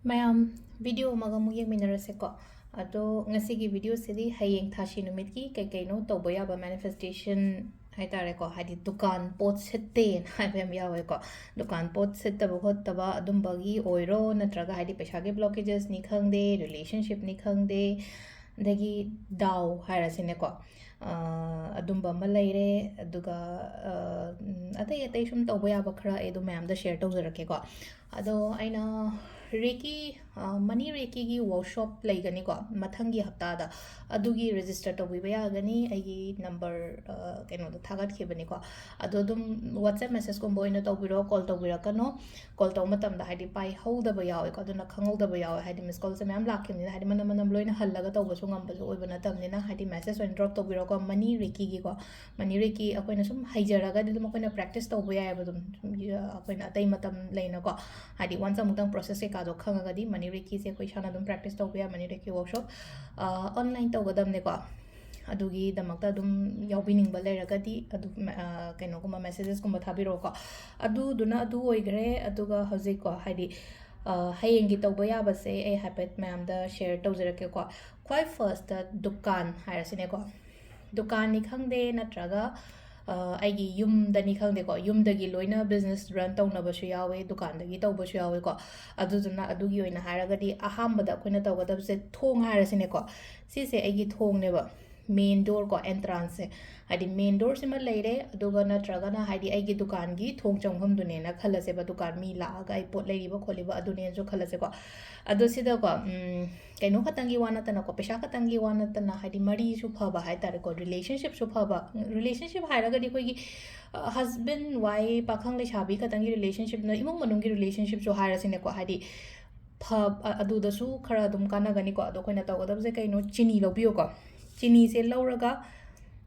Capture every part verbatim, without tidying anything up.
ꯃꯌꯥꯝ, video ꯑꯃꯒ ꯑꯃꯨꯛ ꯌꯦꯡꯃꯤꯟꯅꯔꯁꯦꯀꯣ꯫ ꯑꯗꯣ ꯉꯁꯤꯒꯤ videoꯁꯤꯗꯤ ꯍꯌꯦꯡ ꯊꯥꯁꯤ ꯅꯨꯃꯤꯠꯀꯤ ꯀꯩ ꯀꯩꯅꯣ ꯇꯧꯕ ꯌꯥꯕ manifestation ꯍꯥꯏꯇꯥꯔꯦꯀꯣ, ꯍꯥꯏꯗꯤ ꯗꯨꯀꯥꯟ ꯄꯣꯠ ꯁꯤꯠꯇꯦꯅ ꯍꯥꯏꯕ ꯌꯥꯝ ꯌꯥꯎꯋꯦꯀꯣ꯫ ꯗꯨꯀꯥꯟ ꯄꯣꯠ ꯁꯤꯠꯇꯕ ꯈꯣꯠꯇꯕ ꯑꯗꯨꯝꯕꯒꯤ ꯑꯣꯏꯔꯣ, ꯅꯠꯇ꯭ꯔꯒ ꯍꯥꯏꯗꯤ ꯄꯩꯁꯥꯒꯤ blockagesꯅꯤ ꯈꯪꯗꯦ, relationshipꯅꯤ ꯈꯪꯗꯦ, ꯑꯗꯒꯤ ꯗꯥꯎ ꯍꯥꯏꯔꯁꯤꯅꯦꯀꯣ꯫ ꯑ, ꯑꯗꯨꯝꯕ ꯑꯃ ꯂꯩꯔꯦ꯫ ꯑꯗꯨꯒ, ꯑ, ꯎꯝ, ꯑꯇꯩ ꯑꯇꯩ ꯁꯨꯝ ꯇꯧꯕ ꯌꯥꯕ ꯈꯔ ꯑꯩ ꯑꯗꯨꯝ ꯃꯌꯥꯝꯗ share ꯇꯧꯖꯔꯛꯀꯦꯀꯣ꯫ ꯑꯗꯣ ꯑꯩꯅ Reiki, ꯑ, money Reikiꯒꯤ workshop ꯂꯩꯒꯅꯤꯀꯣ ꯃꯊꯪꯒꯤ ꯍꯞꯇꯥꯗ꯫ ꯑꯗꯨꯒꯤ register ꯇꯧꯕꯤꯕ ꯌꯥꯒꯅꯤ꯫ ꯑꯩꯒꯤ number, ꯑ, ꯀꯩꯅꯣꯗ ꯊꯥꯒꯠꯈꯤꯕꯅꯤꯀꯣ꯫ ꯑꯗꯣ ꯑꯗꯨꯝ WhatsApp messageꯀꯨꯝꯕ ꯑꯣꯏꯅ ꯇꯧꯕꯤꯔꯣ, call ꯇꯧꯕꯤꯔꯛꯀꯅꯣ꯫ Call ꯇꯧꯕ ꯃꯇꯝꯗ ꯍꯥꯏꯗꯤ ꯄꯥꯏꯍꯧꯗꯕ ꯌꯥꯎꯋꯦꯀꯣ, ꯑꯗꯨꯅ ꯈꯪꯍꯧꯗꯕ ꯌꯥꯎꯋꯦ꯫ ꯍꯥꯏꯗꯤ missed callꯁꯦ ꯃꯌꯥꯝ ꯂꯥꯛꯈꯤꯕꯅꯤꯅ, ꯍꯥꯏꯗꯤ ꯃꯅꯝ ꯃꯅꯝ ꯂꯣꯏꯅ ꯍꯜꯂꯒ ꯇꯧꯕꯁꯨ ꯉꯝꯕꯁꯨ ꯑꯣꯏꯕ ꯅꯠꯇꯕꯅꯤꯅ, ꯍꯥꯏꯗꯤ message ꯑꯣꯏꯅ drop ꯇꯧꯕꯤꯔꯣꯀꯣ꯫ Money Reikiꯒꯤꯀꯣ, money Reiki ꯑꯩꯈꯣꯏꯅ ꯁꯨꯝ ꯍꯩꯖꯔꯒꯗꯤ ꯑꯗꯨꯝ ꯑꯩꯈꯣꯏꯅ practice ꯇꯧꯕ ꯌꯥꯏꯑꯕ꯫ ꯑꯗꯨꯝ ꯁꯨꯝ ꯑꯩꯈꯣꯏꯅ ꯑꯇꯩ ꯃꯇꯝ ꯂꯩꯅꯀꯣ, ꯍꯥꯏꯗꯤ once ꯑꯃꯨꯛꯇꯪ process ꯀꯩꯀꯥꯗꯣ ꯈꯪꯉꯒꯗꯤ money Reikiꯁꯦ ꯑꯩꯈꯣꯏ ꯏꯁꯥꯅ ꯑꯗꯨꯝ practice ꯇꯧꯕ ꯌꯥꯏ꯫ Money Reiki workshop, ꯑ, online ꯇꯧꯒꯗꯕꯅꯦꯀꯣ꯫ ꯑꯗꯨꯒꯤꯗꯃꯛꯇ ꯑꯗꯨꯝ ꯌꯥꯎꯕꯤꯅꯤꯡꯕ ꯂꯩꯔꯒꯗꯤ ꯑꯗꯨꯝ, ꯑ, ꯀꯩꯅꯣꯒꯨꯝꯕ messagesꯀꯨꯝꯕ ꯊꯥꯕꯤꯔꯛꯑꯣꯀꯣ꯫ ꯑꯗꯨꯗꯨꯅ ꯑꯗꯨ ꯑꯣꯏꯈ꯭ꯔꯦ꯫ ꯑꯗꯨꯒ ꯍꯧꯖꯤꯛꯀꯣ, ꯍꯥꯏꯗꯤ, ꯑ, ꯍꯌꯦꯡꯒꯤ ꯇꯧꯕ ꯌꯥꯕꯁꯦ ꯑꯩ ꯍꯥꯏꯐꯦꯠ ꯃꯌꯥꯝꯗ share ꯇꯧꯖꯔꯛꯀꯦꯀꯣ꯫ ꯈ꯭ꯋꯥꯏ firstꯇ ꯗꯨꯀꯥꯟ ꯍꯥꯏꯔꯁꯤꯅꯦꯀꯣ꯫ ꯗꯨꯀꯥꯟꯅꯤ ꯈꯪꯗꯦ, ꯅꯠꯇ꯭ꯔꯒ, ꯑ, ꯑꯩꯒꯤ ꯌꯨꯝꯗꯅꯤ ꯈꯪꯗꯦꯀꯣ, ꯌꯨꯝꯗꯒꯤ ꯂꯣꯏꯅ business run ꯇꯧꯅꯕꯁꯨ ꯌꯥꯎꯋꯦ, ꯗꯨꯀꯥꯟꯗꯒꯤ ꯇꯧꯕꯁꯨ ꯌꯥꯎꯋꯦꯀꯣ꯫ ꯑꯗꯨꯗꯨꯅ ꯑꯗꯨꯒꯤ ꯑꯣꯏꯅ ꯍꯥꯏꯔꯒꯗꯤ ꯑꯍꯥꯟꯕꯗ ꯑꯩꯈꯣꯏꯅ ꯇꯧꯒꯗꯕꯁꯦ ꯊꯣꯡ ꯍꯥꯏꯔꯁꯤꯅꯦꯀꯣ꯫ ꯁꯤꯁꯦ ꯑꯩꯒꯤ ꯊꯣꯡꯅꯦꯕ, main door ꯀꯣ, entranceꯁꯦ꯫ ꯍꯥꯏꯗꯤ main doorꯁꯤꯃ ꯂꯩꯔꯦ, ꯑꯗꯨꯒ ꯅꯠꯇ꯭ꯔꯒꯅ ꯍꯥꯏꯗꯤ ꯑꯩꯒꯤ ꯗꯨꯀꯥꯟꯒꯤ ꯊꯣꯡ ꯆꯪꯐꯝꯗꯨꯅꯦꯅ ꯈꯜꯂꯁꯦꯕ, ꯗꯨꯀꯥꯟ ꯃꯤ ꯂꯥꯛꯑꯒ ꯑꯩ ꯄꯣꯠ ꯂꯩꯔꯤꯕ ꯈꯣꯠꯂꯤꯕ ꯑꯗꯨꯅꯦꯅꯁꯨ ꯈꯜꯂꯁꯦꯀꯣ꯫ ꯑꯗꯣ ꯁꯤꯗꯀꯣ, ꯎꯝ, ꯀꯩꯅꯣ ꯈꯛꯇꯪꯒꯤ ꯋꯥ ꯅꯠꯇꯅꯀꯣ, ꯄꯩꯁꯥ ꯈꯛꯇꯪꯒꯤ ꯋꯥ ꯅꯠꯇꯅ, ꯍꯥꯏꯗꯤ ꯃꯔꯤꯁꯨ ꯐꯕ ꯍꯥꯏꯇꯥꯔꯦꯀꯣ, relationshipꯁꯨ ꯐꯕ꯫ Relationship ꯍꯥꯏꯔꯒꯗꯤ ꯑꯩꯈꯣꯏꯒꯤ, ꯑ, husband wife, ꯄꯥꯈꯪ ꯂꯩꯁꯥꯕꯤ ꯈꯛꯇꯪꯒꯤ relationshipꯅ, ꯏꯃꯨꯡ ꯃꯅꯨꯡꯒꯤ relationshipꯁꯨ ꯍꯥꯏꯔꯁꯤꯅꯦꯀꯣ, ꯍꯥꯏꯗꯤ ꯐ-, ꯑ-, ꯑꯗꯨꯗꯁꯨ ꯈꯔ ꯑꯗꯨꯝ ꯀꯥꯟꯅꯒꯅꯤꯀꯣ꯫ ꯑꯗꯣ ꯑꯩꯈꯣꯏꯅ ꯇꯧꯒꯗꯕꯁꯦ ꯀꯩꯅꯣ? ꯆꯤꯅꯤ ꯂꯧꯕꯤꯌꯨꯀꯣ꯫ ꯆꯤꯅꯤꯁꯦ ꯂꯧꯔꯒ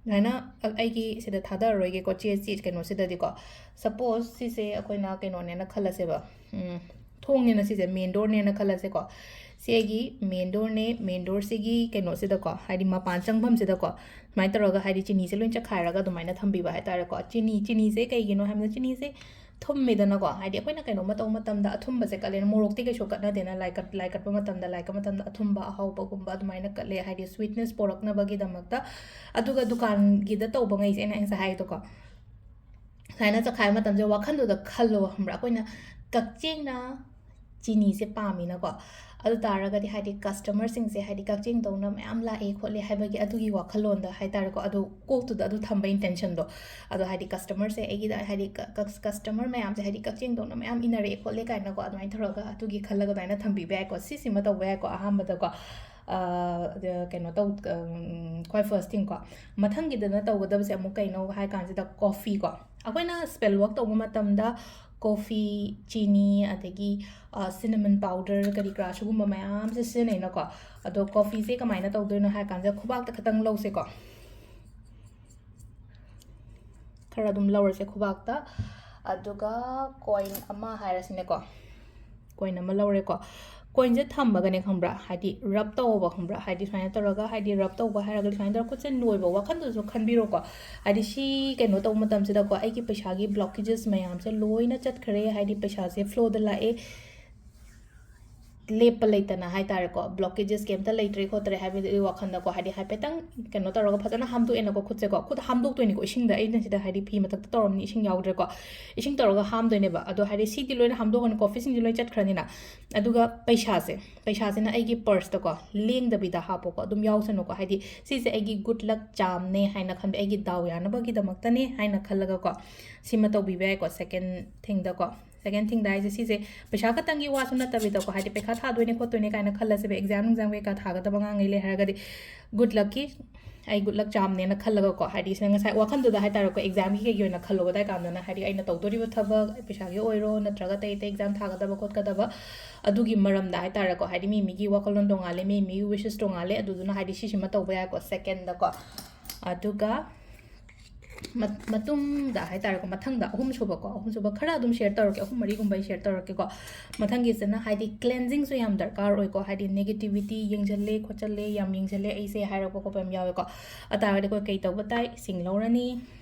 ꯁꯨꯃꯥꯏꯅ, ꯑ-, ꯑꯩꯒꯤ ꯁꯤꯗ ꯊꯥꯗꯔꯔꯣꯏꯒꯦꯀꯣ, ꯆꯦ, ꯆꯦ ꯀꯩꯅꯣꯁꯤꯗꯗꯤꯀꯣ꯫ Suppose ꯁꯤꯁꯦ ꯑꯩꯈꯣꯏꯅ ꯀꯩꯅꯣꯅꯦꯅ ꯈꯜꯂꯁꯦꯕ, ꯎꯝ, ꯊꯣꯡꯅꯦꯅ, ꯁꯤꯁꯦ main doorꯅꯦꯅ ꯈꯜꯂꯁꯦꯀꯣ꯫ ꯁꯤ ꯑꯩꯒꯤ main doorꯅꯦ, main doorꯁꯤꯒꯤ ꯀꯩꯅꯣꯁꯤꯗꯀꯣ, ꯍꯥꯏꯗꯤ ꯃꯄꯥꯟ ꯆꯪꯐꯝꯁꯤꯗꯀꯣ, ꯁꯨꯃꯥꯏꯅ ꯇꯧꯔꯒ, ꯍꯥꯏꯗꯤ ꯆꯤꯅꯤꯁꯦ ꯂꯣꯏ ꯆꯠꯈꯥꯏꯔꯒ ꯑꯗꯨꯃꯥꯏꯅ ꯊꯝꯕꯤꯕ ꯍꯥꯏꯇꯥꯔꯦꯀꯣ꯫ ꯆꯤꯅꯤ, ꯆꯤꯅꯤꯁꯦ ꯀꯩꯒꯤꯅꯣ ꯍꯥꯏꯕꯗ, ꯆꯤꯅꯤꯁꯦ ꯊꯨꯝꯃꯤꯗꯅꯀꯣ, ꯍꯥꯏꯗꯤ ꯑꯩꯈꯣꯏꯅ ꯀꯩꯅꯣꯝꯃ ꯇꯧꯕ ꯃꯇꯝꯗ ꯑꯊꯨꯝꯕꯁꯦ ꯀꯠꯂꯦꯅ, ꯃꯣꯔꯣꯛꯇꯤ ꯀꯩꯁꯨ ꯀꯠꯅꯗꯦꯅ, ꯂꯥꯏ ꯀꯠ-, ꯂꯥꯏ ꯀꯠꯄ ꯃꯇꯝꯗ, ꯂꯥꯏ ꯀꯠꯄ ꯃꯇꯝꯗ ꯑꯊꯨꯝꯕ, ꯑꯍꯥꯎꯕꯒꯨꯝꯕ ꯑꯗꯨꯃꯥꯏꯅ ꯀꯠꯂꯦ, ꯍꯥꯏꯗꯤ sweetness ꯄꯣꯔꯛꯅꯕꯒꯤꯗꯃꯛꯇ꯫ ꯑꯗꯨꯒ ꯗꯨꯀꯥꯟꯒꯤꯗ ꯇꯧꯕꯉꯩꯁꯦ ꯑꯩꯅ ꯉꯁꯥꯏ ꯍꯥꯏꯗꯣꯀꯣ, ꯁꯨꯃꯥꯏꯅ ꯆꯈꯥꯏꯕ ꯃꯇꯝꯁꯦ ꯋꯥꯈꯜꯗꯨꯗ ꯈꯜꯂꯣ, ꯈꯪꯕ꯭ꯔꯥ? ꯑꯩꯈꯣꯏꯅ ꯀꯛꯆꯦꯡꯅ ꯆꯤꯅꯤꯁꯦ ꯄꯥꯝꯃꯤꯅꯀꯣ, ꯑꯗꯨ ꯇꯥꯔꯒꯗꯤ ꯍꯥꯏꯗꯤ customerꯁꯤꯡꯁꯦ ꯍꯥꯏꯗꯤ ꯀꯛꯆꯦꯡꯗꯧꯅ ꯃꯌꯥꯝ ꯂꯥꯛꯑꯦ ꯈꯣꯠꯂꯦ ꯍꯥꯏꯕꯒꯤ ꯑꯗꯨꯒꯤ ꯋꯥꯈꯜꯂꯣꯟꯗ ꯍꯥꯏꯇꯥꯔꯦꯀꯣ, ꯑꯗꯨ ꯀꯣꯛꯇꯨꯗ ꯑꯗꯨ ꯊꯝꯕ intentionꯗꯣ, ꯑꯗꯣ ꯍꯥꯏꯗꯤ customerꯁꯦ ꯑꯩꯒꯤꯗ ꯍꯥꯏꯗꯤ ꯀ-, ꯀ-, customer ꯃꯌꯥꯝꯁꯦ ꯍꯥꯏꯗꯤ ꯀꯛꯆꯦꯡꯗꯧꯅ ꯃꯌꯥꯝ ꯏꯟꯅꯔꯛꯑꯦ ꯈꯣꯠꯂꯦ ꯀꯥꯏꯅꯀꯣ, ꯑꯗꯨꯃꯥꯏꯅ ꯇꯧꯔꯒ ꯑꯗꯨꯒꯤ ꯈꯜꯂꯒ ꯑꯗꯨꯃꯥꯏꯅ ꯊꯝꯕꯤꯕ ꯌꯥꯏꯀꯣ꯫ ꯁꯤꯁꯤꯃ ꯇꯧꯕ ꯌꯥꯏꯀꯣ ꯑꯍꯥꯟꯕꯗꯀꯣ꯫ ꯑ, ꯑꯗ ꯀꯩꯅꯣ ꯇꯧ-, ꯎꯝ, ꯈ꯭ꯋꯥꯏ firstꯊꯤꯡꯀꯣ꯫ ꯃꯊꯪꯒꯤꯗꯅ ꯇꯧꯒꯗꯕꯁꯦ ꯑꯃꯨꯛ ꯀꯩꯅꯣ ꯍꯥꯏ ꯀꯥꯟꯁꯤꯗ coffeeꯀꯣ꯫ ꯑꯩꯈꯣꯏꯅ spell work ꯇꯧꯕ ꯃꯇꯝꯗ coffee, ꯆꯤꯅꯤ, ꯑꯗꯒꯤ, ꯑ, cinnamon powder ꯀꯔꯤ ꯀꯔꯥ ꯁꯤꯒꯨꯝꯕ ꯃꯌꯥꯝꯁꯦ ꯁꯤꯖꯤꯟꯅꯩꯅꯀꯣ꯫ ꯑꯗꯣ coffeeꯁꯦ ꯀꯃꯥꯏꯅ ꯇꯧꯗꯣꯏꯅꯣ ꯍꯥꯏ ꯀꯥꯟꯁꯤꯗ ꯈꯨꯕꯥꯛꯇ ꯈꯇꯪ ꯂꯧꯁꯦꯀꯣ꯫ ꯈꯔ ꯑꯗꯨꯝ ꯂꯧꯔꯁꯦ ꯈꯨꯕꯥꯛꯇ꯫ ꯑꯗꯨꯒ coin ꯑꯃ ꯍꯥꯏꯔꯁꯤꯅꯦꯀꯣ꯫ Coin ꯑꯃ ꯂꯧꯔꯦꯀꯣ꯫ Coinꯁꯦ ꯊꯝꯃꯒꯅꯦ ꯈꯪꯕ꯭ꯔꯥ, ꯍꯥꯏꯗꯤ rub ꯇꯧꯕ ꯈꯪꯕ꯭ꯔꯥ, ꯍꯥꯏꯗꯤ ꯁꯨꯃꯥꯏꯅ ꯇꯧꯔꯒ, ꯍꯥꯏꯗꯤ rub ꯇꯧꯕ ꯍꯥꯏꯔꯒꯗꯤ ꯁꯨꯃꯥꯏꯅ ꯇꯧꯔꯒ ꯈꯨꯠꯁꯦ ꯅꯣꯏꯕ ꯋꯥꯈꯜꯗꯨꯁꯨ ꯈꯟꯕꯤꯔꯣꯀꯣ꯫ ꯍꯥꯏꯗꯤ ꯁꯤ ꯀꯩꯅꯣ ꯇꯧꯕ ꯃꯇꯝꯁꯤꯗꯀꯣ, ꯑꯩꯒꯤ ꯄꯩꯁꯥꯒꯤ blockages ꯃꯌꯥꯝꯁꯦ ꯂꯣꯏꯅ ꯆꯠꯈ꯭ꯔꯦ, ꯍꯥꯏꯗꯤ ꯄꯩꯁꯥꯁꯦ flowꯗ ꯂꯥꯛꯑꯦ, ꯂꯦꯞꯄ ꯂꯩꯇꯅ ꯍꯥꯏꯇꯥꯔꯦꯀꯣ, blockages ꯀꯩꯝꯇ ꯂꯩꯇ꯭ꯔꯦ ꯈꯣꯠꯇ꯭ꯔꯦ ꯍꯥꯏꯕꯒꯤ ꯋꯥꯈꯜꯗꯀꯣ, ꯍꯥꯏꯗꯤ ꯍꯥꯏꯐꯦꯠꯇꯪ ꯀꯩꯅꯣ ꯇꯧꯔꯒ ꯐꯖꯅ ꯍꯥꯝꯗꯣꯛꯑꯦꯅꯀꯣ, ꯈꯨꯠꯁꯦꯀꯣ, ꯈꯨꯠ ꯍꯥꯝꯗꯣꯛꯇꯣꯏꯅꯤꯀꯣ ꯏꯁꯤꯡꯗ꯫ ꯑꯩꯅ ꯁꯤꯗ ꯍꯥꯏꯗꯤ ꯐꯤ ꯃꯊꯛꯇ ꯇꯧꯔꯝꯅꯤ, ꯏꯁꯤꯡ ꯌꯥꯎꯗ꯭ꯔꯦꯀꯣ, ꯏꯁꯤꯡ ꯇꯧꯔꯒ ꯍꯥꯝꯗꯣꯏꯅꯦꯕ꯫ ꯑꯗꯣ ꯍꯥꯏꯗꯤ ꯁꯤꯗꯤ ꯂꯣꯏꯅ ꯍꯥꯝꯗꯣꯛꯑꯅꯤ, coffeeꯁꯤꯡꯗꯤ ꯂꯣꯏ ꯆꯠꯈ꯭ꯔꯅꯤꯅ꯫ ꯑꯗꯨꯒ ꯄꯩꯁꯥꯁꯦ, ꯄꯩꯁꯥꯁꯤꯅ ꯑꯩꯒꯤ purseꯇꯀꯣ ꯂꯦꯡꯗꯕꯤꯗ ꯍꯥꯞꯄꯣꯀꯣ, ꯑꯗꯨꯝ ꯌꯥꯎꯁꯅꯨꯀꯣ, ꯍꯥꯏꯗꯤ ꯁꯤꯁꯦ ꯑꯩꯒꯤ good luck charmꯅꯦ ꯍꯥꯏꯅ ꯈꯟꯕ, ꯑꯩꯒꯤ ꯗꯥꯎ ꯌꯥꯅꯕꯒꯤꯗꯃꯛꯇꯅꯦ ꯍꯥꯏꯅ ꯈꯜꯂꯒꯀꯣ, ꯁꯤꯃ ꯇꯧꯕꯤꯕ ꯌꯥꯏꯀꯣ꯫ Second thingꯗꯀꯣ, second thingꯗ ꯍꯥꯏꯁꯦ ꯁꯤꯁꯦ ꯄꯩꯁꯥ ꯈꯛꯇꯪꯒꯤ ꯋꯥꯁꯨ ꯅꯠꯇꯕꯤꯗꯀꯣ, ꯍꯥꯏꯗꯤ ꯄꯩꯈꯥ ꯊꯥꯗꯣꯏꯅꯦ ꯈꯣꯠꯇꯣꯏꯅꯦ ꯀꯥꯏꯅ ꯈꯜꯂꯁꯦꯕ, exam exam ꯀꯩꯀꯥ ꯊꯥꯒꯗꯕ ꯑꯉꯥꯡꯈꯩ ꯂꯩ ꯍꯥꯏꯔꯒꯗꯤ good luckꯀꯤ, ꯑꯩ good luck charmꯅꯦꯅ ꯈꯜꯂꯒꯀꯣ, ꯍꯥꯏꯗꯤ ꯁꯤꯅ ꯉꯁꯥꯏ ꯋꯥꯈꯜꯗꯨꯗ ꯍꯥꯏꯇꯥꯔꯦꯀꯣ, examꯒꯤ ꯀꯩꯒꯤ ꯑꯣꯏꯅ ꯈꯜꯂꯣ ꯑꯗꯥꯏ ꯀꯥꯟꯗꯅ, ꯍꯥꯏꯗꯤ ꯑꯩꯅ ꯇꯧꯗꯣꯔꯤꯕ ꯊꯕꯛ, ꯄꯩꯁꯥꯒꯤ ꯑꯣꯏꯔꯣ ꯅꯠꯇ꯭ꯔꯒ ꯑꯇꯩ ꯑꯇꯩ exam ꯊꯥꯒꯗꯕ ꯈꯣꯠꯀꯗꯕ, ꯑꯗꯨꯒꯤ ꯃꯔꯝꯗ ꯍꯥꯏꯇꯥꯔꯦꯀꯣ, ꯍꯥꯏꯗꯤ ꯃꯤ ꯃꯤꯒꯤ ꯋꯥꯈꯜꯂꯣꯟ ꯇꯣꯡꯉꯥꯜꯂꯦ, ꯃꯤ ꯃꯤꯒꯤ wishes ꯇꯣꯡꯉꯥꯜꯂꯦ, ꯑꯗꯨꯗꯨꯅ ꯍꯥꯏꯗꯤ ꯁꯤꯁꯤꯃ ꯇꯧꯕ ꯌꯥꯏꯀꯣ꯫ Secondꯗꯀꯣ, ꯑꯗꯨꯒ ꯃ-, ꯃꯇꯨꯡꯗ ꯍꯥꯏꯇꯥꯔꯦꯀꯣ, ꯃꯊꯪꯗ ꯑꯍꯨꯝꯁꯨꯕꯀꯣ, ꯑꯍꯨꯝꯁꯨꯕ ꯈꯔ ꯑꯗꯨꯝ share ꯇꯧꯔꯛꯀꯦ, ꯑꯍꯨꯝ ꯃꯔꯤꯒꯨꯝꯕ ꯑꯩ share ꯇꯧꯔꯛꯀꯦꯀꯣ꯫ ꯃꯊꯪꯒꯤꯁꯤꯅ ꯍꯥꯏꯗꯤ cleansingꯁꯨ ꯌꯥꯝ ꯗꯔꯀꯥꯔ ꯑꯣꯏꯀꯣ, ꯍꯥꯏꯗꯤ negativity ꯌꯦꯡꯁꯤꯜꯂꯦ ꯈꯣꯠꯆꯜꯂꯦ, ꯌꯥꯝ ꯌꯦꯡꯁꯤꯜꯂꯦ ꯑꯩꯁꯦ ꯍꯥꯏꯔꯛꯄ ꯈꯣꯠꯄ ꯌꯥꯝ ꯌꯥꯎꯋꯦꯀꯣ꯫ ꯑꯗꯨ ꯇꯥꯔꯒꯗꯤ ꯑꯩꯈꯣꯏ ꯀꯩ ꯇꯧꯕ ꯇꯥꯏ? ꯏꯁꯤꯡ ꯂꯧꯔꯅꯤ,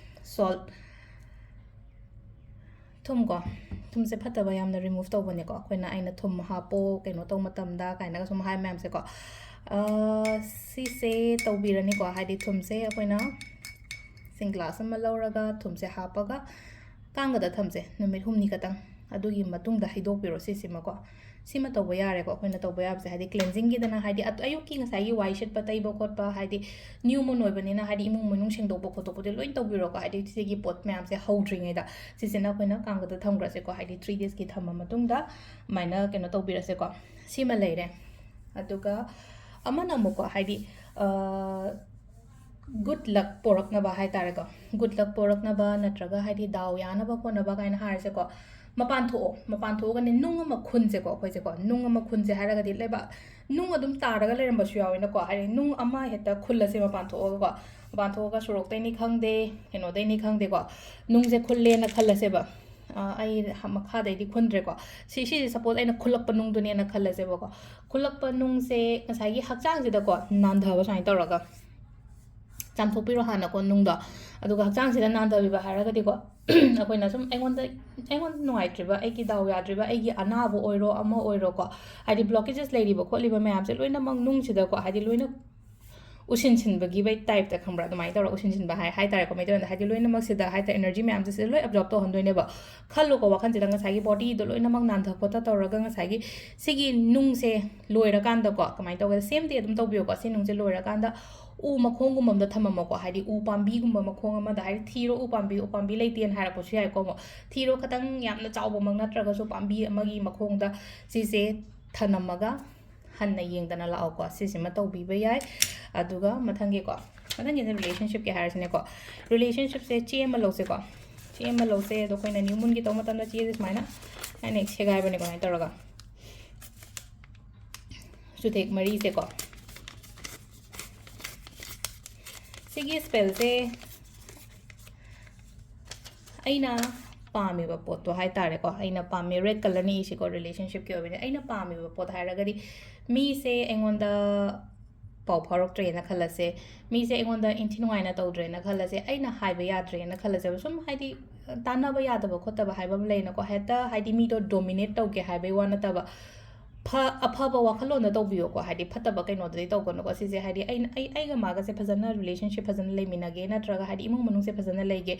salt, ꯊꯨꯝ ꯀꯣ, ꯊꯨꯝꯁꯦ ꯐꯠꯇꯕ ꯌꯥꯝꯅ ꯔꯤꯃꯨꯚ ꯇꯧꯕꯅꯦꯀꯣ꯫ ꯑꯩꯈꯣꯏꯅ "ꯑꯩꯅ ꯊꯨꯝ ꯍꯥꯞꯄꯣ, ꯀꯩꯅꯣ ꯇꯧꯕ ꯃꯇꯝꯗ" ꯀꯥꯏꯅꯒ ꯁꯨꯝ ꯍꯥꯏ ꯃꯌꯥꯝꯁꯦꯀꯣ꯫ ꯁꯤꯁꯦ ꯇꯧꯕꯤꯔꯅꯤꯀꯣ꯫ ꯍꯥꯏꯗꯤ ꯊꯨꯝꯁꯦ ꯑꯩꯈꯣꯏꯅ ꯏꯁꯤꯡ ꯒ꯭ꯂꯥꯁ ꯑꯃ ꯂꯧꯔꯒ ꯊꯨꯝꯁꯦ ꯍꯥꯞꯄꯒ ꯀꯥꯡꯒꯗ ꯊꯝꯁꯦ ꯅꯨꯃꯤꯠ ꯍꯨꯝꯅꯤ ꯈꯛꯇꯪ꯫ ꯑꯗꯨꯒꯤ ꯃꯇꯨꯡꯗ ꯍꯩꯗꯣꯛꯄꯤꯔꯣ ꯁꯤꯁꯤꯃꯀꯣ꯫ ꯁꯤꯃ ꯇꯧꯕ ꯌꯥꯔꯦꯀꯣ꯫ ꯑꯩꯈꯣꯏꯅ ꯇꯧꯕ ꯌꯥꯕꯁꯦ ꯍꯥꯏꯗꯤ ꯀ꯭ꯂꯦꯟꯖꯤꯡꯒꯤꯗꯅ ꯍꯥꯏꯗꯤ ꯑꯌꯨꯛꯀꯤ ꯉꯁꯥꯏꯒꯤ ꯋꯥꯏ ꯁꯤꯠꯄ, ꯇꯩꯕ ꯈꯣꯠꯄ, ꯍꯥꯏꯗꯤ ꯅ꯭ꯌꯨ ꯃꯨꯟ ꯑꯣꯏꯕꯅꯤꯅ ꯍꯥꯏꯗꯤ ꯏꯃꯨꯡ ꯃꯅꯨꯡ ꯁꯦꯡꯗꯣꯛꯄ ꯈꯣꯠꯇꯣꯛꯄꯗꯤ ꯂꯣꯏ ꯇꯧꯕꯤꯔꯣꯀꯣ꯫ ꯍꯥꯏꯗꯤ ꯁꯤꯒꯤ ꯄꯣꯠ ꯃꯌꯥꯝꯁꯦ ꯍꯧꯗ꯭ꯔꯤꯉꯩꯗ ꯁꯤꯁꯤꯅ ꯑꯩꯈꯣꯏꯅ ꯀꯥꯡꯒꯗ ꯊꯝꯈ꯭ꯔꯁꯦꯀꯣ꯫ ꯍꯥꯏꯗꯤ ꯊ꯭ꯔꯤ ꯗꯦꯖꯀꯤ ꯊꯝꯃ ꯃꯇꯨꯡꯗ ꯑꯗꯨꯃꯥꯏꯅ ꯀꯩꯅꯣ ꯇꯧꯕꯤꯔꯁꯦꯀꯣ꯫ ꯁꯤꯃ ꯂꯩꯔꯦ꯫ ꯑꯗꯨꯒ ꯑꯃꯅ ꯑꯃꯨꯛꯀꯣ ꯍꯥꯏꯗꯤ ꯒꯨꯗ ꯂꯛ ꯄꯣꯔꯛꯅꯕ ꯍꯥꯏ ꯇꯥꯔꯦꯀꯣ꯫ ꯒꯨꯗ ꯂꯛ ꯄꯣꯔꯛꯅꯕ ꯅꯠꯇ꯭ꯔꯒ ꯍꯥꯏꯗꯤ ꯗꯥꯎ ꯌꯥꯅꯕ ꯈꯣꯠꯅꯕ ꯀꯥꯏꯅ ꯍꯥꯏꯔꯁꯦꯀꯣ꯫ ꯃꯄꯥꯟ ꯊꯣꯛꯑꯣ꯫ ꯃꯄꯥꯟ ꯊꯣꯛꯑꯒꯅꯦ ꯅꯨꯡ ꯑꯃ ꯈꯨꯟꯁꯦꯀꯣ꯫ ꯑꯩꯈꯣꯏꯁꯦꯀꯣ ꯅꯨꯡ ꯑꯃ ꯈꯨꯟꯁꯦ ꯍꯥꯏꯔꯒꯗꯤ ꯂꯩꯕꯥꯛ ꯅꯨꯡ ꯑꯗꯨꯝ ꯇꯥꯔꯒ ꯂꯩꯔꯝꯕꯁꯨ ꯌꯥꯎꯋꯦꯅꯀꯣ꯫ ꯍꯥꯏꯗꯤ ꯅꯨꯡ ꯑꯃ ꯍꯦꯛꯇ ꯈꯨꯜꯂꯁꯦ ꯃꯄꯥꯟ ꯊꯣꯛꯑꯒꯀꯣ꯫ ꯃꯄꯥꯟ ꯊꯣꯛꯑꯒ ꯁꯣꯔꯣꯛꯇꯩꯅꯤ ꯈꯪꯗꯦ, ꯀꯩꯅꯣꯗꯩꯅꯤ ꯈꯪꯗꯦꯀꯣ, ꯅꯨꯡꯁꯦ ꯈꯨꯜꯂꯦꯅ ꯈꯜꯂꯁꯦꯕ꯫ ꯑꯩ ꯃꯈꯥꯗꯩꯗꯤ ꯈꯨꯟꯗ꯭ꯔꯦꯀꯣ꯫ ꯁꯤ ꯁꯤꯁꯦ ꯁꯄꯣꯁ ꯑꯩꯅ ꯈꯨꯜꯂꯛꯄ ꯅꯨꯡꯗꯨꯅꯦꯅ ꯈꯜꯂꯁꯦꯕꯀꯣ꯫ ꯈꯨꯜꯂꯛꯄ ꯅꯨꯡꯁꯦ ꯉꯁꯥꯏꯒꯤ ꯍꯛꯆꯥꯡꯁꯤꯗꯀꯣ ꯅꯥꯟꯊꯕ ꯁꯨꯃꯥꯏꯅ ꯇꯧꯔꯒ ꯆꯥꯝꯊꯣꯛꯄꯤꯔꯣ ꯍꯥꯟꯅꯀꯣ ꯅꯨꯡꯗꯣ꯫ ꯑꯗꯨꯒ ꯍꯛꯆꯥꯡꯁꯤꯗ ꯅꯥꯟꯊꯕꯤꯕ ꯍꯥꯏꯔꯒꯗꯤꯀꯣ ꯑꯩꯈꯣꯏꯅ ꯁꯨꯝ ꯑꯩꯉꯣꯟꯗ ꯑꯩꯉꯣꯟꯗ ꯅꯨꯡꯉꯥꯏꯇ꯭ꯔꯤꯕ, ꯑꯩꯒꯤ ꯗꯥꯎ ꯌꯥꯗ꯭ꯔꯤꯕ, ꯑꯩꯒꯤ ꯑꯅꯥꯕ ꯑꯣꯏꯔꯣ ꯑꯃ ꯑꯣꯏꯔꯣꯀꯣ, ꯍꯥꯏꯗꯤ ꯕ꯭ꯂꯣꯀꯦꯖꯦꯁ ꯂꯩꯔꯤꯕ ꯈꯣꯠꯂꯤꯕ ꯃꯌꯥꯝꯁꯦ ꯂꯣꯏꯅꯃꯛ ꯅꯨꯡꯁꯤꯗꯀꯣ ꯍꯥꯏꯗꯤ ꯂꯣꯏꯅ ꯎꯁꯤꯟꯁꯤꯟꯕꯒꯤ ꯇꯥꯏꯞꯇ ꯈꯪꯕ꯭ꯔꯥ? ꯑꯗꯨꯃꯥꯏꯅ ꯇꯧꯔꯒ ꯎꯁꯤꯟꯁꯤꯟꯕ ꯍꯥꯏ ꯍꯥꯏ ꯇꯥꯔꯦꯀꯣ ꯃꯩꯇꯩꯂꯣꯟꯗ꯫ ꯍꯥꯏꯗꯤ ꯂꯣꯏꯅꯃꯛꯁꯤꯗ ꯍꯥꯏ ꯇꯥꯔꯦ ꯑꯦꯅꯔꯖꯤ ꯃꯌꯥꯝꯁꯦ ꯁꯤꯗ ꯂꯣꯏ ꯑꯦꯕꯖꯣꯔꯕ ꯇꯧꯍꯟꯗꯣꯏꯅꯦꯕ꯫ ꯈꯜꯂꯣꯀꯣ ꯋꯥꯈꯜꯁꯤꯗ ꯉꯁꯥꯏꯒꯤ ꯕꯣꯗꯤꯗꯣ ꯂꯣꯏꯅꯃꯛ ꯅꯥꯟꯊ ꯈꯣꯠꯊ ꯇꯧꯔꯒ ꯉꯁꯥꯏꯒꯤ ꯁꯤꯒꯤ ꯅꯨꯡꯁꯦ ꯂꯣꯏꯔꯀꯥꯟꯗꯀꯣ ꯀꯃꯥꯏꯅ ꯇꯧꯒꯦ? ꯁꯦꯝ ꯗꯦ ꯑꯗꯨꯝ ꯇꯧꯕꯤꯌꯣꯀꯣ꯫ ꯁꯤ ꯅꯨꯡꯁꯦ ꯂꯣꯏꯔꯀꯥꯟꯗ ꯎ ꯃꯈꯣꯡꯒꯨꯝꯕ ꯑꯝꯗ ꯊꯝꯃꯝꯃꯣꯀꯣ꯫ ꯍꯥꯏꯗꯤ ꯎ ꯄꯥꯝꯕꯤꯒꯨꯝꯕ ꯃꯈꯣꯡ ꯑꯃꯗ ꯍꯥꯏꯗꯤ ꯊꯤꯔꯣ ꯎ ꯄꯥꯝꯕꯤ, ꯎ ꯄꯥꯝꯕꯤ ꯂꯩꯇꯦꯅ ꯍꯥꯏꯔꯛꯄꯁꯨ ꯌꯥꯏꯀꯣ꯫ ꯑꯃꯨꯛ ꯊꯤꯔꯣ ꯈꯇꯪ ꯌꯥꯝꯅ ꯆꯥꯎꯕꯃꯛ ꯅꯠꯇ꯭ꯔꯒꯁꯨ ꯄꯥꯝꯕꯤ ꯑꯃꯒꯤ ꯃꯈꯣꯡꯗ ꯁꯤꯁꯦ ꯊꯅꯝꯃꯒ ꯍꯟꯅ ꯌꯦꯡꯗꯅ ꯂꯥꯛꯑꯣꯀꯣ꯫ ꯁꯤꯁꯤꯃ ꯇꯧꯕꯤꯕ ꯌꯥꯏ꯫ ꯑꯗꯨꯒ ꯃꯊꯪꯒꯤꯀꯣ, ꯃꯊꯪꯒꯤꯁꯦ ꯔꯤꯂꯦꯁꯟꯁꯤꯞꯀꯤ ꯍꯥꯏꯔꯁꯤꯅꯦꯀꯣ꯫ ꯔꯤꯂꯦꯁꯟꯁꯤꯞꯁꯦ ꯆꯦ ꯑꯃ ꯂꯧꯁꯦꯀꯣ꯫ ꯆꯦ ꯑꯃ ꯂꯧꯁꯦ꯫ ꯑꯗꯣ ꯑꯩꯈꯣꯏꯅ ꯅ꯭ꯌꯨ ꯃꯨꯟꯒꯤ ꯇꯧꯕ ꯃꯇꯝꯗ ꯆꯦꯁꯦ ꯁꯨꯃꯥꯏꯅ ꯑꯩꯅ ꯁꯦꯒꯥꯏꯕꯅꯦꯀꯣ꯫ ꯁꯨꯃꯥꯏꯅ ꯇꯧꯔꯒ ꯆꯨꯊꯦꯛ ꯃꯔꯤꯁꯦꯀꯣ꯫ ꯁꯤꯒꯤ ꯁ꯭ꯄꯦꯜꯁꯦ ꯑꯩꯅ ꯄꯥꯝꯃꯤꯕ ꯄꯣꯠꯇꯣ ꯍꯥꯏ ꯇꯥꯔꯦꯀꯣ꯫ ꯑꯩꯅ ꯄꯥꯝꯃꯤ ꯔꯦꯗ ꯀꯂꯔꯅꯤ ꯏꯁꯤꯀꯣ, ꯔꯤꯂꯦꯁꯟꯁꯤꯞꯀꯤ ꯑꯣꯏꯕꯅꯤ꯫ ꯑꯩꯅ ꯄꯥꯝꯃꯤꯕ ꯄꯣꯠ ꯍꯥꯏꯔꯒꯗꯤ ꯃꯤꯁꯦ ꯑꯩꯉꯣꯟꯗ ꯄꯥꯎ ꯐꯥꯎꯔꯛꯇ꯭ꯔꯦꯅ ꯈꯜꯂꯁꯦ, ꯃꯤꯁꯦ ꯑꯩꯉꯣꯟꯗ ꯏꯟꯊꯤ ꯅꯨꯡꯉꯥꯏꯅ ꯇꯧꯗ꯭ꯔꯦꯅ ꯈꯜꯂꯁꯦ, ꯑꯩꯅ ꯍꯥꯏꯕ ꯌꯥꯗ꯭ꯔꯦꯅ ꯈꯜꯂꯁꯦꯕ꯫ ꯁꯨꯝ ꯍꯥꯏꯗꯤ ꯇꯥꯟꯅꯕ ꯌꯥꯗꯕ ꯈꯣꯠꯇꯕ ꯍꯥꯏꯕ ꯑꯃ ꯂꯩꯅꯀꯣ, ꯍꯦꯛꯇ ꯍꯥꯏꯗꯤ ꯃꯤꯗꯣ dominate ꯇꯧꯒꯦ ꯍꯥꯏꯕꯩ ꯋꯥ ꯅꯠꯇꯕ, ꯐ ꯑꯐꯕ ꯋꯥꯈꯜꯂꯣꯟꯗ ꯇꯧꯕꯤꯌꯣꯀꯣ, ꯍꯥꯏꯗꯤ ꯐꯠꯇꯕ ꯀꯩꯅꯣꯗꯗꯤ ꯇꯧꯒꯅꯨꯀꯣ꯫ ꯁꯤꯁꯦ ꯍꯥꯏꯗꯤ ꯑꯩꯅ ꯑꯩ ꯑꯩꯒ ꯃꯥꯒꯁꯦ ꯐꯖꯅ relationship ꯐꯖꯅ ꯂꯩꯃꯤꯟꯅꯒꯦ, ꯅꯠꯇ꯭ꯔꯒ ꯍꯥꯏꯗꯤ ꯏꯃꯨꯡ ꯃꯅꯨꯡꯁꯦ ꯐꯖꯅ ꯂꯩꯒꯦ,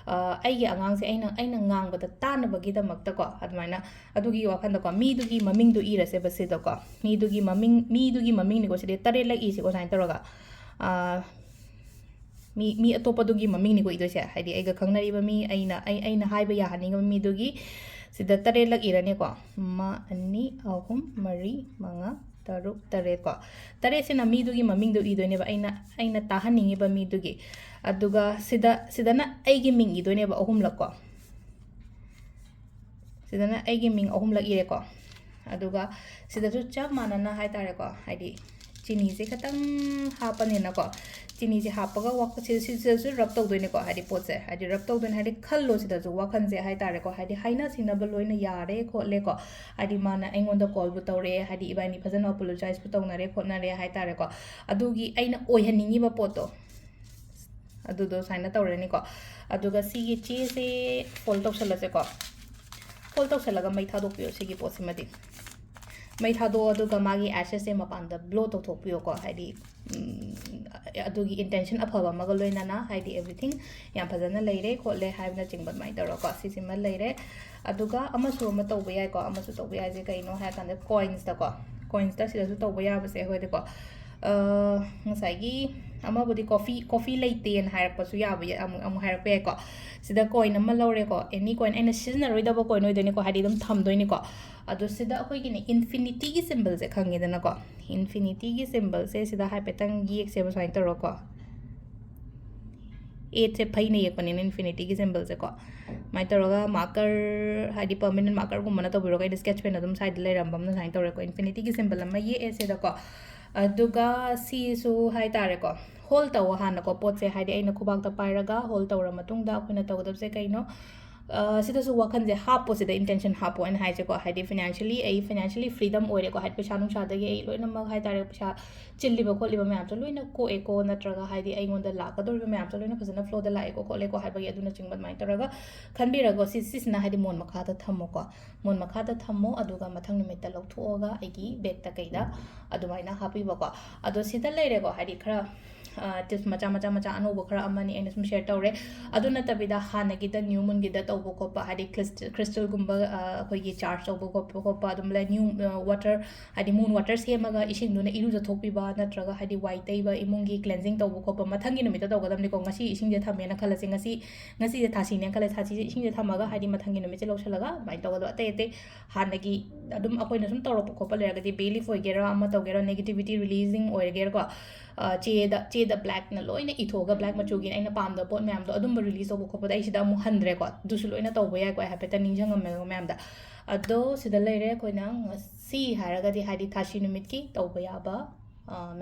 ꯑ, ꯑꯩꯒꯤ ꯑꯉꯥꯡꯁꯦ ꯑꯩꯅ ꯑꯩꯅ ꯉꯥꯡꯕꯗ ꯇꯥꯅꯕꯒꯤꯗꯃꯛꯇꯀꯣ, ꯑꯗꯨꯃꯥꯏꯅ ꯑꯗꯨꯒꯤ ꯋꯥꯈꯜꯗꯀꯣ, ꯃꯤꯗꯨꯒꯤ ꯃꯃꯤꯡꯗꯣ ꯏꯔꯁꯦꯕ ꯁꯤꯗꯀꯣ꯫ ꯃꯤꯗꯨꯒꯤ ꯃꯃꯤꯡ ꯃꯤꯗꯨꯒꯤ ꯃꯃꯤꯡꯅꯤꯀꯣ, ꯁꯤꯗꯤ ꯇꯔꯦꯠꯂꯛ ꯏꯁꯤꯀꯣ ꯁꯨꯃꯥꯏꯅ ꯇꯧꯔꯒ꯫ ꯑ, ꯃꯤ ꯃꯤ ꯑꯇꯣꯞꯄꯗꯨꯒꯤ ꯃꯃꯤꯡꯅꯤꯀꯣ ꯏꯗꯣꯏꯁꯦ, ꯍꯥꯏꯗꯤ ꯑꯩꯒ ꯈꯪꯅꯔꯤꯕ ꯃꯤ, ꯑꯩꯅ ꯑꯩ ꯑꯩꯅ ꯍꯥꯏꯕ ꯌꯥꯍꯟꯅꯤꯡꯉꯤꯕ ꯃꯤꯗꯨꯒꯤ꯫ ꯁꯤꯗ ꯇꯔꯦꯠꯂꯛ ꯏꯔꯅꯤꯀꯣ꯫ ꯑꯃ, ꯑꯅꯤ, ꯑꯍꯨꯝ, ꯃꯔꯤ, ꯃꯉꯥ, ꯇꯔꯨꯛ, ꯇꯔꯦꯠ ꯀꯣ꯫ ꯇꯔꯦꯠꯁꯤꯅ ꯃꯤꯗꯨꯒꯤ ꯃꯃꯤꯡꯗꯣ ꯏꯗꯣꯏꯅꯦꯕ, ꯑꯩꯅ ꯑꯩꯅ ꯇꯥꯍꯟꯅꯤꯡꯉꯤꯕ ꯃꯤꯗꯨꯒꯤ꯫ ꯑꯗꯨꯒ ꯁꯤꯗ ꯁꯤꯗꯅ ꯑꯩꯒꯤ ꯃꯤꯡ ꯏꯗꯣꯏꯅꯦꯕ ꯑꯍꯨꯝꯂꯛ ꯀꯣ꯫ ꯁꯤꯗꯅ ꯑꯩꯒꯤ ꯃꯤꯡ ꯑꯍꯨꯝꯂꯛ ꯏꯔꯦꯀꯣ꯫ ꯑꯗꯨꯒ ꯁꯤꯗꯁꯨ ꯆꯞ ꯃꯥꯟꯅꯅ ꯍꯥꯏ ꯇꯥꯔꯦꯀꯣ, ꯍꯥꯏꯗꯤ ꯆꯤꯅꯤꯁꯦ ꯈꯤꯇꯪ ꯍꯥꯞꯄꯅꯤꯅꯀꯣ꯫ ꯆꯤꯅꯤꯁꯦ ꯍꯥꯞꯄꯒ ꯋꯥ-, ꯁꯤ-, ꯁꯤꯗꯁꯨ rub ꯇꯧꯗꯣꯏꯅꯦꯀꯣ, ꯍꯥꯏꯗꯤ ꯄꯣꯠꯁꯦ, ꯍꯥꯏꯗꯤ rub ꯇꯧꯗꯣꯏꯅꯦ, ꯍꯥꯏꯗꯤ ꯈꯜꯂꯣ ꯁꯤꯗꯁꯨ ꯋꯥꯈꯜꯁꯦ ꯍꯥꯏ ꯇꯥꯔꯦꯀꯣ, ꯍꯥꯏꯗꯤ ꯍꯥꯏꯅ ꯁꯤꯡꯅꯕ ꯂꯣꯏꯅ ꯌꯥꯔꯦ ꯈꯣꯠꯂꯦꯀꯣ, ꯍꯥꯏꯗꯤ ꯃꯥꯅ ꯑꯩꯉꯣꯟꯗ callꯕꯨ ꯇꯧꯔꯛꯑꯦ, ꯍꯥꯏꯗꯤ ꯏꯕꯥꯅꯤ ꯐꯖꯅ apologizeꯄꯨ ꯇꯧꯅꯔꯦ ꯈꯣꯠꯅꯔꯦ ꯍꯥꯏ ꯇꯥꯔꯦꯀꯣ, ꯑꯗꯨꯒꯤ ꯑꯩꯅ ꯑꯣꯏꯍꯟꯅꯤꯡꯉꯤꯕ ꯄꯣꯠꯇꯣ꯫ ꯑꯗꯨꯗꯣ ꯁꯨꯃꯥꯏꯅ ꯇꯧꯔꯅꯤꯀꯣ꯫ ꯑꯗꯨꯒ ꯁꯤꯒꯤ ꯆꯦꯁꯦ fold ꯇꯧꯁꯜꯂꯁꯦꯀꯣ꯫ Fold ꯇꯧꯁꯜꯂꯒ ꯃꯩ ꯊꯥꯗꯣꯛꯄꯤꯌꯣ ꯁꯤꯒꯤ ꯄꯣꯠꯁꯤꯃꯗꯤ꯫ ꯃꯩ ꯊꯥꯗꯣꯛꯑꯣ, ꯑꯗꯨꯒ ꯃꯥꯒꯤ ashesꯁꯦ ꯃꯄꯥꯟꯗ blow ꯇꯧꯊꯣꯛꯄꯤꯌꯣꯀꯣ꯫ ꯍꯥꯏꯗꯤ, ꯎꯝ, ꯑꯗꯨꯒꯤ intention ꯑꯐꯕ ꯑꯃꯒ ꯂꯣꯏꯅꯅ, ꯍꯥꯏꯗꯤ everything ꯌꯥꯝ ꯐꯖꯅ ꯂꯩꯔꯦ ꯈꯣꯠꯂꯦ ꯍꯥꯏꯕꯅꯆꯤꯡꯕ ꯑꯗꯨꯃꯥꯏꯅ ꯇꯧꯔꯒꯀꯣ꯫ ꯁꯤꯁꯤꯃ ꯂꯩꯔꯦ꯫ ꯑꯗꯨꯒ ꯑꯃꯁꯨ ꯑꯃ ꯇꯧꯕ ꯌꯥꯏꯀꯣ꯫ ꯑꯃꯁꯨ ꯇꯧꯕ ꯌꯥꯏꯁꯦ ꯀꯩꯅꯣ ꯍꯥꯏꯔꯀꯥꯟꯗ coinsꯇꯀꯣ꯫ Coinsꯇ ꯁꯤꯗꯁꯨ ꯇꯧꯕ ꯌꯥꯕꯁꯦ ꯑꯩꯈꯣꯏꯗꯀꯣ꯫ ꯑ, ꯉꯁꯥꯏꯒꯤ ꯑꯃꯕꯨꯗꯤ coffee, coffee ꯂꯩꯇꯦꯅ ꯍꯥꯏꯔꯛꯄꯁꯨ ꯌꯥꯕ ꯌꯥ-, ꯑꯃꯨꯛ, ꯑꯃꯨꯛ ꯍꯥꯏꯔꯛꯄ ꯌꯥꯏꯀꯣ꯫ ꯁꯤꯗ coin ꯑꯃ ꯂꯧꯔꯦꯀꯣ, any coin, ꯑꯩꯅ ꯁꯤꯖꯤꯟꯅꯔꯣꯏꯗꯕ coin ꯑꯣꯏꯗꯣꯏꯅꯤꯀꯣ, ꯍꯥꯏꯗꯤ ꯑꯗꯨꯝ ꯊꯝꯗꯣꯏꯅꯤꯀꯣ꯫ ꯑꯗꯣ ꯁꯤꯗ ꯑꯩꯈꯣꯏꯒꯤꯅꯦ infinityꯒꯤ symbolꯁꯦ ꯈꯪꯉꯦꯗꯅꯀꯣ꯫ Infinityꯒꯤ symbolꯁꯦ ꯁꯤꯗ ꯍꯥꯏꯐꯦꯠꯇꯪ ꯌꯦꯛꯁꯦꯕ ꯁꯨꯃꯥꯏꯅ ꯇꯧꯔꯒꯀꯣ꯫ Eightꯁꯦ ꯐꯩꯅ ꯌꯦꯛꯄꯅꯤꯅ infinityꯒꯤ symbolꯁꯦꯀꯣ꯫ ꯁꯨꯃꯥꯏꯅ ꯇꯧꯔꯒ marker, ꯍꯥꯏꯗꯤ permanent markerꯒꯨꯝꯕꯅ ꯇꯧꯕꯤꯔꯒ, ꯑꯩꯅ sketch pen ꯑꯗꯨꯝ sideꯗ ꯂꯩꯔꯝꯕ ꯑꯃꯅ ꯁꯨꯃꯥꯏꯅ ꯇꯧꯔꯦꯀꯣ, infinityꯒꯤ symbol ꯑꯃ ꯌꯦꯛꯑꯦ ꯁꯤꯗꯀꯣ꯫ ꯑꯗꯨꯒ ꯁꯤꯁꯨ ꯍꯥꯏ ꯇꯥꯔꯦꯀꯣ, hold ꯇꯧꯋꯣ ꯍꯥꯟꯅꯀꯣ ꯄꯣꯠꯁꯦ, ꯍꯥꯏꯗꯤ ꯑꯩꯅ ꯈꯨꯕꯥꯛꯇ ꯄꯥꯏꯔꯒ hold ꯇꯧꯔ ꯃꯇꯨꯡꯗ ꯑꯩꯈꯣꯏꯅ ꯇꯧꯒꯗꯕꯁꯦ ꯀꯩꯅꯣ? ꯁꯤꯗꯁꯨ ꯋꯥꯈꯜꯁꯦ ꯍꯥꯞꯄꯣ, ꯁꯤꯗ intention ꯍꯥꯞꯄꯣ ꯑꯩꯅ ꯍꯥꯏꯁꯦꯀꯣ꯫ ꯍꯥꯏꯗꯤ financially ꯑꯩ financially freedom ꯑꯣꯏꯔꯦꯀꯣ, ꯍꯥꯏꯗꯤ ꯄꯩꯁꯥ ꯅꯨꯡꯁꯥꯗꯒꯤ ꯑꯩ ꯂꯣꯏꯅꯃꯛ ꯍꯥꯏ ꯇꯥꯔꯦ, ꯄꯩꯁꯥ ꯆꯤꯜꯂꯤꯕ ꯈꯣꯠꯂꯤꯕ ꯃꯌꯥꯝꯁꯦ ꯂꯣꯏꯅ ꯀꯣꯛꯑꯦꯀꯣ, ꯅꯠꯇ꯭ꯔꯒ ꯍꯥꯏꯗꯤ ꯑꯩꯉꯣꯟꯗ ꯂꯥꯛꯀꯗꯧꯔꯤꯕ ꯃꯌꯥꯝꯁꯦ ꯂꯣꯏꯅ ꯐꯖꯅ flowꯗ ꯂꯥꯛꯑꯦꯀꯣ ꯈꯣꯠꯂꯦꯀꯣ ꯍꯥꯏꯕꯒꯤ ꯑꯗꯨꯅꯆꯤꯡꯕ ꯑꯗꯨꯃꯥꯏꯅ ꯇꯧꯔꯒ ꯈꯟꯕꯤꯔꯒ ꯁꯤ, ꯁꯤꯁꯤꯅ ꯍꯥꯏꯗꯤ ꯃꯣꯟ ꯃꯈꯥꯗ ꯊꯝꯃꯣꯀꯣ꯫ ꯃꯣꯟ ꯃꯈꯥꯗ ꯊꯝꯃꯣ, ꯑꯗꯨꯒ ꯃꯊꯪ ꯅꯨꯃꯤꯠꯇ ꯂꯧꯊꯣꯛꯑꯒ ꯑꯩꯒꯤ ꯕꯦꯛꯇ ꯀꯩꯗ ꯑꯗꯨꯃꯥꯏꯅ ꯍꯥꯞꯄꯤꯕꯀꯣ꯫ ꯑꯗꯣ ꯁꯤꯗ ꯂꯩꯔꯦꯀꯣ, ꯍꯥꯏꯗꯤ ꯈꯔ tips ꯃꯆꯥ ꯃꯆꯥ ꯃꯆꯥ ꯑꯅꯧꯕ ꯈꯔ ꯑꯃꯅꯤ ꯑꯩꯅ ꯁꯨꯝ share ꯇꯧꯔꯦ꯫ ꯑꯗꯨ ꯅꯠꯇꯕꯤꯗ ꯍꯥꯟꯅꯒꯤꯗ new moonꯒꯤꯗ ꯇꯧꯕ ꯈꯣꯠꯄ, ꯍꯥꯏꯗꯤ crystalꯒꯨꯝꯕ ꯑꯩꯈꯣꯏꯒꯤ charge ꯇꯧꯕ ꯈꯣꯠꯄ ꯈꯣꯠꯄ ꯑꯗꯨꯝ ꯂꯩ, new water, ꯍꯥꯏꯗꯤ moon water ꯁꯦꯝꯃꯒ ꯏꯁꯤꯡꯗꯨꯅ ꯏꯔꯨꯖꯊꯣꯛꯄꯤꯕ, ꯅꯠꯇ꯭ꯔꯒ ꯍꯥꯏꯗꯤ ꯋꯥꯏ ꯇꯩꯕ, ꯏꯃꯨꯡꯒꯤ cleansing ꯇꯧꯕ ꯈꯣꯠꯄ ꯃꯊꯪꯒꯤ ꯅꯨꯃꯤꯠꯇ ꯇꯧꯒꯗꯕꯅꯤꯀꯣ꯫ ꯉꯁꯤ ꯏꯁꯤꯡꯁꯦ ꯊꯝꯃꯦꯅ ꯈꯜꯂꯁꯦ, ꯉꯁꯤ, ꯉꯁꯤꯁꯦ ꯊꯥꯁꯤꯅꯦꯅ ꯈꯜꯂꯁꯦ, ꯊꯥꯁꯤꯁꯦ ꯏꯁꯤꯡꯁꯦ ꯊꯝꯃꯒ ꯍꯥꯏꯗꯤ ꯃꯊꯪꯒꯤ ꯅꯨꯃꯤꯠꯁꯦ ꯂꯧꯁꯜꯂꯒ ꯑꯗꯨꯃꯥꯏꯅ ꯇꯧꯒꯗꯕ꯫ ꯑꯇꯩ ꯑꯇꯩ ꯍꯥꯟꯅꯒꯤ ꯑꯗꯨꯝ ꯑꯩꯈꯣꯏꯅ ꯁꯨꯝ ꯇꯧꯔꯛꯄ ꯈꯣꯠꯄ ꯂꯩꯔꯒꯗꯤ, bay leaf ꯑꯣꯏꯒꯦꯔꯥ, ꯑꯃ ꯇꯧꯒꯦꯔꯥ, negativity releasing ꯑꯣꯏꯔꯒꯦꯔꯥꯀꯣ, ꯆꯦꯗ, ꯆꯦꯗ blackꯅ ꯂꯣꯏꯅ ꯏꯊꯣꯛꯑꯒ, black ꯃꯆꯨꯒꯤ ꯑꯩꯅ ꯄꯥꯝꯗꯕ ꯄꯣꯠ ꯃꯌꯥꯝꯗꯣ ꯑꯗꯨꯝꯕ release ꯇꯧꯕ ꯈꯣꯠꯄꯗ ꯑꯩ ꯁꯤꯗ ꯑꯃꯨꯛ ꯍꯟꯗ꯭ꯔꯦꯀꯣ꯫ ꯑꯗꯨꯁꯨ ꯂꯣꯏꯅ ꯇꯧꯕ ꯌꯥꯏꯀꯣ, ꯑꯩ ꯍꯥꯏꯐꯦꯠꯇ ꯅꯤꯡꯁꯤꯡꯉꯝꯃꯦꯕ ꯃꯌꯥꯝꯗ꯫ ꯑꯗꯣ ꯁꯤꯗ ꯂꯩꯔꯦ ꯑꯩꯈꯣꯏꯅ ꯉꯁꯤ ꯍꯥꯏꯔꯒꯗꯤ ꯍꯥꯏꯗꯤ ꯊꯥꯁꯤ ꯅꯨꯃꯤꯠꯀꯤ ꯇꯧꯕ ꯌꯥꯕ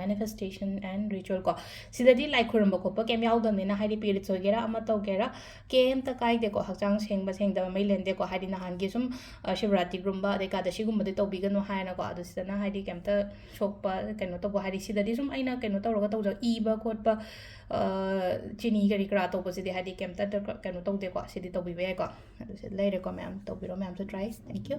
manifestation and ritual ꯀꯣ꯫ ꯁꯤꯗꯗꯤ ꯂꯥꯏ ꯈꯨꯔꯨꯝꯕ ꯈꯣꯠꯄ ꯀꯩꯝ ꯌꯥꯎꯗꯕꯅꯤꯅ, ꯍꯥꯏꯗꯤ periods ꯑꯣꯏꯒꯦꯔꯥ ꯑꯃ ꯇꯧꯒꯦꯔꯥ ꯀꯩꯝꯇ ꯀꯥꯏꯗꯦꯀꯣ, ꯍꯛꯆꯥꯡ ꯁꯦꯡꯕ ꯁꯦꯡꯗꯕ ꯃꯩ ꯂꯦꯟꯗꯦꯀꯣ꯫ ꯍꯥꯏꯗꯤ ꯅꯍꯥꯟꯒꯤ ꯁꯨꯝ ꯁꯤꯕꯔꯥꯇꯤꯒꯨꯝꯕ ꯑꯗꯩ ꯑꯦꯀꯥꯗꯁꯤꯒꯨꯝꯕꯗꯤ ꯇꯧꯕꯤꯒꯅꯨ ꯍꯥꯏꯅꯀꯣ꯫ ꯑꯗꯣ ꯁꯤꯗꯅ ꯍꯥꯏꯗꯤ ꯀꯩꯝꯇ ꯁꯣꯛꯄ ꯀꯩꯅꯣ ꯇꯧꯕ, ꯍꯥꯏꯗꯤ ꯁꯤꯗꯗꯤ ꯁꯨꯝ ꯑꯩꯅ ꯀꯩꯅꯣ ꯇꯧꯔꯒ ꯇꯧꯖ ꯏꯕ ꯈꯣꯠꯄ, ꯆꯤꯅꯤ ꯀꯔꯤ ꯀꯔꯥ ꯇꯧꯕꯁꯤꯗꯤ ꯍꯥꯏꯗꯤ ꯀꯩꯝꯇ ꯗꯔꯀꯥꯔ ꯀꯩꯅꯣ ꯇꯧꯗꯦꯀꯣ꯫ ꯁꯤꯗꯤ ꯇꯧꯕꯤꯕ ꯌꯥꯏꯀꯣ꯫ ꯑꯗꯨ ꯁꯤ ꯂꯩꯔꯦꯀꯣ ꯃꯌꯥꯝ, ꯇꯧꯕꯤꯔꯣ ꯃꯌꯥꯝꯁꯨ try꯫ Thank you꯫